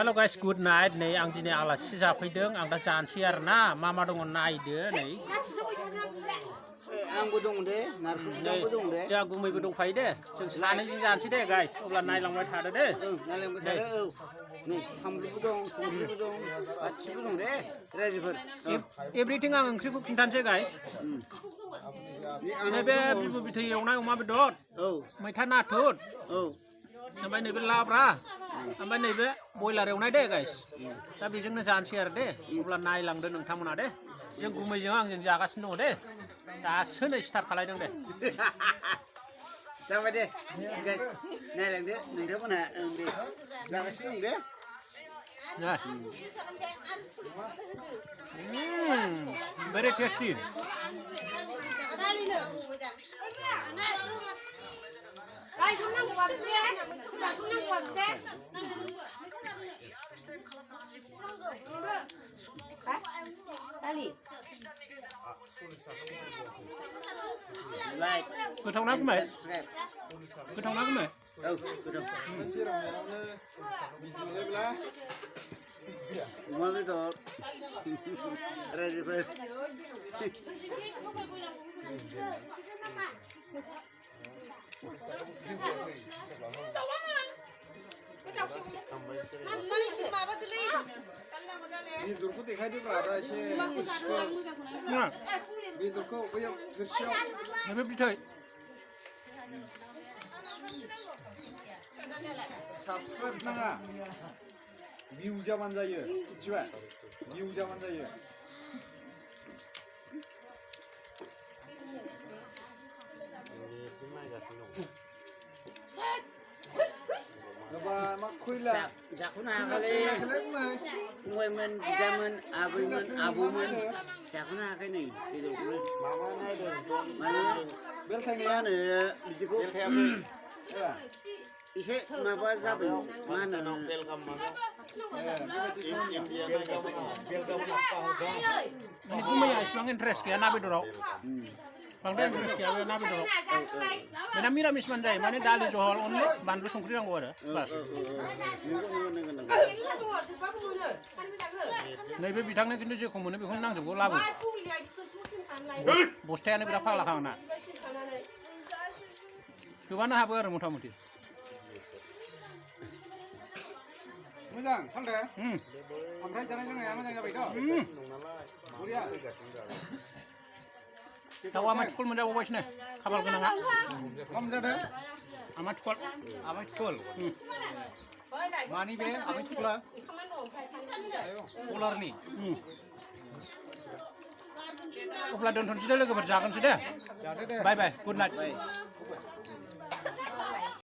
Halo guys, good night. Nih, ang dini alas जाफैदों आं दा जानोसै आरो ना मा दङ नायदो नै. आंबो दं दे नारखुलबो दं दे. जोंहा गुमैबो दंफायो दे. जों सानैजों जानोसै दे guys. अब्ला नायलांबाय थादो दे. नायलांबाय थादो औ. नै फामलुबो दं, संख्रिबो दं, गासिबो दं दे रायजोफोर. Everything आं ओंख्रिखौ खिन्थानोसै guys. नैबे बिबु बिथै एवनाय अमा बेदर. औ. मैथा नाथुर. औ. ओमफ्राय नैबे लाब्रा. ओमफ्राय नैबे बयलार एवनाय दे guys. दा बेजोंनो जानोसै आरो दे. अब्ला नायलांदो नोंथांमोना दे. जों गुमैजों आंजों जागासिनो दङ दे. दासो नै स्टार्ट खालायदों दे. जाबाय दे guys. नायलांदो नोंथांमोना दे. जागासिनो दं दे. Very tasty. Like. गोथावना गुमै? गोथावना गुमै? औ गोथाव. अमा बेदर रायजोफोर. बेदरखौ देखायदोब्रा दा एसे बेदरखौ बैयाव थोरसियाव नैबे बिथै साबसक्राइब नाङा भिउ जाबानो जायो मिथिबाय भिउ जाबानो जायो Napa mak khuyla जाख'नो हायाखैलै फंबायमोन बिदामोन आबैमोन आबौमोन जाख'नो हायाखै नै बेदरखौनो माबा नायदों माने बेलथायनाया मा होनो बिदिखौ एसे माबा जादों मा होनो माने गुमैया इसिबां इन्टारेस्ट गैया ना बेदराव बांद्राय इन्टारेस्ट गैया बे ना बेदराव बेना मिरामिसमान जायो माने दालि जहल अनलि बानलु संख्रि नांगौ आरो बास नैबे बिथांनो खिन्थु जेखौ मोनो बेखौनो नांजोबगौ लाबो बस्थायानो बिराद फाग्लाखा आंना गोबानो हाबो आरो मथा मथि मोजां सालदे ओमफ्राय जानाय लोंनाया मोजां जाबायथ' बरिया दाउआ आमाय थिखल मोनजाबावबायसो नै खाफाल गोनाङा खम जादों आमाय थिखल मानि बे आमाय थिखला कलारनि अब्ला दोनथ'नोसै दे लोगोफोर जागोनसै दे जादो दे बाय बाय गुड नाइट